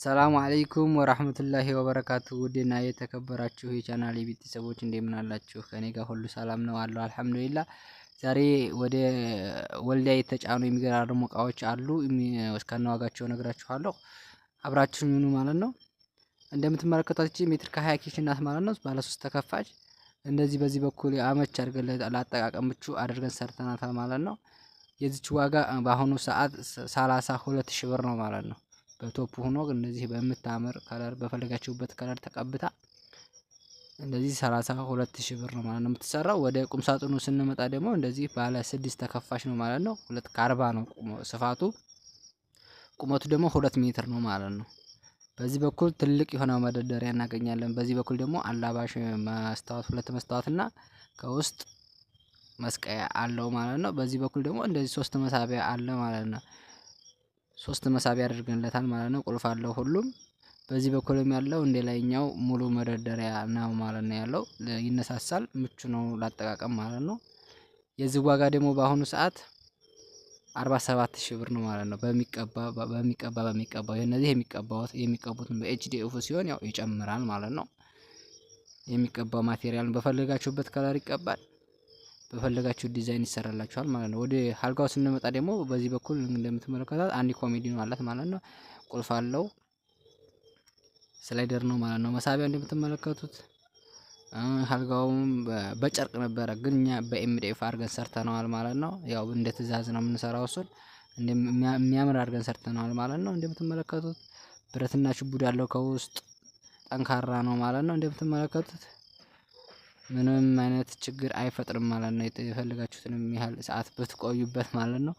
ሰላሙ አለይኩም ወራህመቱላሂ ወበረካቱ። ውድና የተከበራችሁ የቻናሌ ቤተሰቦች እንደምን አላችሁ? ከኔ ጋር ሁሉ ሰላም ነው አለው አልሐምዱሊላ። ዛሬ ወደ ወልዲያ የተጫኑ የሚገራርሙ እቃዎች አሉ። እስከነዋጋቸው እነግራችኋለሁ። አብራችሁኝ ሁኑ ማለት ነው። እንደምትመለከቷት ሜትር ከ20 kitchen ናት ማለት ነው። ባለ ሶስት ተከፋች እንደዚህ በዚህ በኩል አመች አድርገን ለአጠቃቀም ምቹ አድርገን ሰርተናታል ማለት ነው። የዚች ዋጋ በአሁኑ ሰዓት 32 ሺህ ብር ነው ማለት ነው። በ top ሆኖ እንደዚህ በምታምር color በፈለጋችሁበት color ተቀብታ እንደዚህ 32 ሺህ ብር ነው ማለት ነው የምትሰራው። ወደ ቁም ሳጥኑ ስንመጣ ደግሞ እንደዚህ ባለ ስድስት ተከፋች ነው ማለት ነው። 2 ከ40 ነው ስፋቱ፣ ቁመቱ ደግሞ 2 ሜትር ነው ማለት ነው። በዚህ በኩል ትልቅ የሆነ መደርደሪያ እናገኛለን። በዚህ በኩል ደግሞ አላባሽ መስታወት፣ ሁለት መስታወት እና ከውስጥ መስቀያ አለው ማለት ነው። በዚህ በኩል ደግሞ እንደዚህ ሶስት መሳቢያ አለ ማለት ነው። ሶስት መሳቢያ አድርገንለታል ማለት ነው። ቁልፍ አለው ሁሉም። በዚህ በኩልም ያለው እንደ ላይኛው ሙሉ መደርደሪያ ነው ማለት ነው ያለው። ይነሳሳል፣ ምቹ ነው ላጠቃቀም ማለት ነው። የዚህ ዋጋ ደግሞ በአሁኑ ሰዓት 47 ሺህ ብር ነው ማለት ነው። በሚቀባ በሚቀባ በሚቀባው እነዚህ የሚቀቡት በ HDF ሲሆን ያው ይጨምራል ማለት ነው። የሚቀባው material በፈለጋችሁበት color ይቀባል፣ በፈለጋችሁ ዲዛይን ይሰራላችኋል ማለት ነው። ወደ አልጋው ስንመጣ ደግሞ በዚህ በኩል እንደምትመለከታት አንድ ኮሜዲኖ አላት ማለት ነው። ቁልፍ አለው፣ slider ነው ማለት ነው። መሳቢያ እንደምትመለከቱት አልጋውም በጨርቅ ነበረ፣ ግን እኛ በ MDF አድርገን ሰርተነዋል ማለት ነው። ያው እንደ ትዕዛዝ ነው የምንሰራው፣ እሱን የሚያምር አድርገን ሰርተነዋል ማለት ነው። እንደምትመለከቱት ብረትና ሽቡድ ያለው ከውስጥ ጠንካራ ነው ማለት ነው። እንደምትመለከቱት ምንም አይነት ችግር አይፈጥርም ማለት ነው። የፈለጋችሁትንም ያህል ሰዓት ብትቆዩበት ማለት ነው።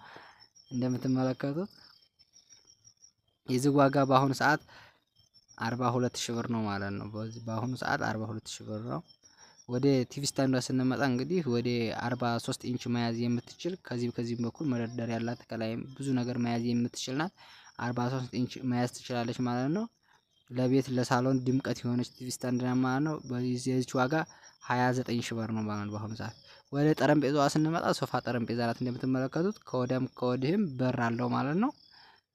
እንደምትመለከቱት የዚህ ዋጋ በአሁኑ ሰዓት 42 ሺህ ብር ነው ማለት ነው። በአሁኑ ሰዓት 42 ሺህ ብር ነው። ወደ TV stand ዷ ስንመጣ እንግዲህ ወደ 43 ኢንች መያዝ የምትችል ከዚህም በኩል መደርደሪያ ያላት ከላይም ብዙ ነገር መያዝ የምትችል ናት። 43 ኢንች መያዝ ትችላለች ማለት ነው። ለቤት ለሳሎን ድምቀት የሆነች TV stand ናት ማለት ነው። የዚች ዋጋ 29 ሺህ ብር ነው ማለት ነው በአሁኑ ሰዓት። ወደ ጠረጴዛዋ ስንመጣ ሶፋ ጠረጴዛ ናት እንደምትመለከቱት ከወዲያም ከወዲህም በር አለው ማለት ነው።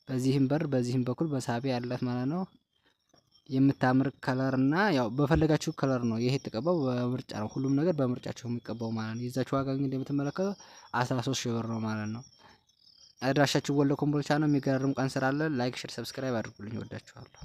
በዚህም በር በዚህም በኩል መሳቢያ ያላት ማለት ነው። የምታምር color እና ያው በፈለጋችሁ color ነው ይሄ የተቀባው፣ በምርጫ ነው። ሁሉም ነገር በምርጫችሁ የሚቀባው ማለት ነው። የዛች ዋጋ ግን እንደምትመለከቱት 13 ሺህ ብር ነው ማለት ነው። አድራሻችሁ ወሎ ኮምቦልቻ ነው። የሚገርም ቀን ስራ አለ። Like፣ share፣ subscribe አድርጉልኝ። እወዳችኋለሁ።